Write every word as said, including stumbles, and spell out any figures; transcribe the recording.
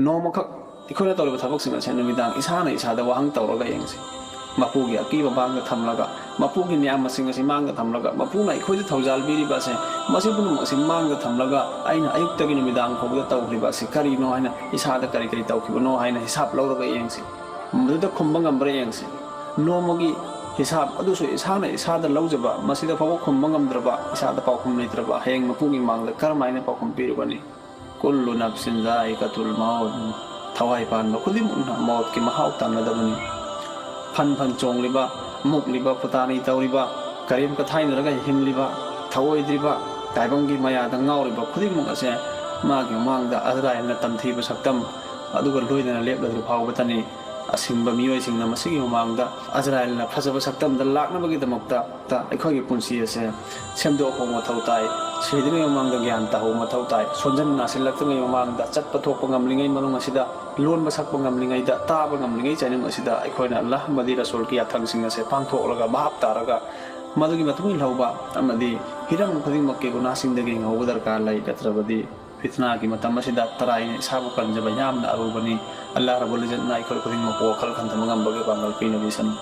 ꯅꯣꯡꯃꯈꯛ ꯑꯩꯈꯣꯏꯅ ꯇꯧꯔꯤꯕ ꯊꯕꯛꯁꯤꯡ ꯑꯁꯦ ꯅꯨꯃꯤꯗꯥꯡ ꯏꯁꯥꯅ ꯏꯁꯥꯗ ꯋꯥꯍꯪ ꯇꯧꯔꯒ ꯌꯦꯡꯁꯤ꯫ ꯃꯄꯨꯒꯤ ꯑꯀꯤꯕ ꯃꯥꯡꯗ ꯊꯝꯂꯒ, ꯃꯄꯨꯒꯤ ꯅꯤꯌꯥꯝꯁꯤꯡ ꯑꯁꯤ ꯃꯥꯡꯗ ꯊꯝꯂꯒ, ꯃꯄꯨꯅ ꯑꯩꯈꯣꯏꯗ ꯊꯧꯖꯥꯜ ꯄꯤꯔꯤꯕ ꯑꯁꯦ, ꯃꯁꯤ ꯄꯨꯝꯅꯃꯛ ꯑꯁꯤ ꯃꯥꯡꯗ ꯊꯝꯂꯒ ꯑꯩꯅ ꯑꯌꯨꯛꯇꯒꯤ ꯅꯨꯃꯤꯗꯥꯡ ꯐꯥꯎꯕꯗ ꯇꯧꯈ꯭ꯔꯤꯕ ꯑꯁꯤ ꯀꯔꯤꯅꯣ ꯍꯥꯏꯅ, ꯏꯁꯥꯗ ꯀꯔꯤ ꯀꯔꯤ ꯇꯧꯈꯤꯕꯅꯣ ꯍꯥꯏꯅ ꯍꯤꯁꯥꯞ ꯂꯧꯔꯒ ꯌꯦꯡꯁꯤ꯫ ꯃꯗꯨꯗ ꯈꯨꯝꯕ ꯉꯝꯕ꯭ꯔꯥ ꯌꯦꯡꯁꯤ꯫ ꯅꯣꯡꯃꯒꯤ ꯍꯤꯁꯥꯞ ꯑꯗꯨꯁꯨ ꯏꯁꯥꯅ ꯏꯁꯥꯗ ꯂꯧꯖꯕ, ꯃꯁꯤꯗ ꯐꯥꯎꯕ ꯈꯨꯝꯕ ꯉꯝꯗ꯭ꯔꯕ, ꯏꯁꯥꯗ ꯄꯥꯎꯈꯨꯝ ꯂꯩꯇ꯭ꯔꯕ, ꯍꯌꯦꯡ ꯃꯄꯨꯒꯤ ꯃꯥꯡꯗ ꯀꯔꯝꯍꯥꯏꯅ ꯄꯥꯎꯈꯨꯝ ꯄꯤꯔꯨꯒꯅꯤ? ꯀꯨꯜꯂꯨ ꯅꯐꯁꯤꯟ ꯖꯥꯏꯀꯥꯇꯨꯜ ꯃꯥꯎꯠ꯫ ꯊꯋꯥꯏ ꯄꯥꯟꯕ ꯈꯨꯗꯤꯡꯃꯛꯅ ꯃꯧꯠꯀꯤ ꯃꯍꯥꯎ ꯇꯪꯒꯗꯕꯅꯤ꯫ ꯐꯟ ꯐꯟ ꯆꯣꯡꯂꯤꯕ, ꯃꯨꯛꯂꯤꯕ, ꯐꯨꯇꯥꯅꯤ ꯇꯧꯔꯤꯕ, ꯀꯔꯦꯝ ꯀꯊꯥꯏꯅꯔꯒ ꯍꯤꯡꯂꯤꯕ, ꯊꯧꯑꯣꯏꯗ꯭ꯔꯤꯕ, ꯇꯥꯏꯕꯪꯒꯤ ꯃꯌꯥꯗ ꯉꯥꯎꯔꯤꯕ ꯈꯨꯗꯤꯡꯃꯛ ꯑꯁꯦ ꯃꯥꯒꯤ ꯃꯃꯥꯡꯗ ꯑꯖꯔꯥꯏꯜꯅ ꯇꯝꯊꯤꯕ ꯁꯛꯇꯝ ꯑꯗꯨꯒ ꯂꯣꯏꯅꯅ ꯂꯦꯞꯂꯗ꯭ꯔꯤ ꯐꯥꯎꯕꯇꯅꯤ꯫ ꯑꯁꯤꯡꯕ ꯃꯤꯑꯣꯏꯁꯤꯡꯅ ꯃꯁꯤꯒꯤ ꯃꯃꯥꯡꯗ ꯑꯖꯔꯥꯏꯜꯅ ꯐꯖꯕ ꯁꯛꯇꯝꯗ ꯂꯥꯛꯅꯕꯒꯤꯗꯃꯛꯇ ꯑꯩꯈꯣꯏꯒꯤ ꯄꯨꯟꯁꯤ ꯑꯁꯦ ꯁꯦꯝꯗꯣꯛꯄ ꯃꯊꯧ ꯇꯥꯏ꯫ ꯁꯤꯗ꯭ꯔꯤꯉꯩ ꯃꯃꯥꯡꯗ ꯒ꯭ꯌꯥꯟ ꯇꯥꯍꯧꯕ ꯃꯊꯧ ꯇꯥꯏ꯫ ꯁꯣꯟꯖꯟ ꯅꯥꯁꯤꯜꯂꯛꯇ꯭ꯔꯤꯉꯩ ꯃꯃꯥꯡꯗ ꯆꯠꯄ ꯊꯣꯛꯄ ꯉꯝꯂꯤꯉꯩ ꯃꯅꯨꯡ ꯑꯁꯤꯗ, ꯂꯣꯟꯕ ꯁꯛꯄ ꯉꯝꯂꯤꯉꯩꯗ, ꯇꯥꯕ ꯉꯝꯂꯤꯉꯩ ꯆꯩꯅꯨꯡ ꯑꯁꯤꯗ ꯑꯩꯈꯣꯏꯅ ꯑꯜꯂꯥꯍ ꯑꯃꯗꯤ ꯔꯁꯨꯜꯒꯤ ꯌꯥꯊꯪꯁꯤꯡ ꯑꯁꯦ ꯄꯥꯡꯊꯣꯛꯂꯒ, ꯚꯥꯞ ꯇꯥꯔꯒ, ꯃꯗꯨꯒꯤ ꯃꯇꯨꯡ ꯏꯜꯍꯧꯕ ꯑꯃꯗꯤ ꯍꯤꯔꯝ ꯈꯨꯗꯤꯡꯃꯛꯀꯤ ꯒꯨꯅꯥꯁꯤꯡꯗꯒꯤ ꯍꯤꯡꯍꯧꯕ ꯗꯔꯀꯥꯔ ꯂꯩ꯫ ꯅꯠꯇ꯭ꯔꯕꯗꯤ ꯐꯤꯠꯅꯥꯒꯤ ꯃꯇꯝ ꯑꯁꯤꯗ ꯇꯔꯥꯏꯅ ꯏꯁꯥꯕꯨ ꯀꯟꯖꯕ ꯌꯥꯝꯅ ꯑꯔꯨꯕꯅꯤ꯫ ꯑꯜꯂꯥꯍ ꯔꯕꯨꯜ ꯏꯖꯠꯅ ꯑꯩꯈꯣꯏ ꯈꯨꯗꯤꯡꯃꯛꯄꯨ ꯋꯥꯈꯜ ꯈꯟꯊꯕ ꯉꯝꯕꯒꯤ ꯄꯥꯡꯒꯜ ꯄꯤꯅꯕꯤꯁꯅꯨ꯫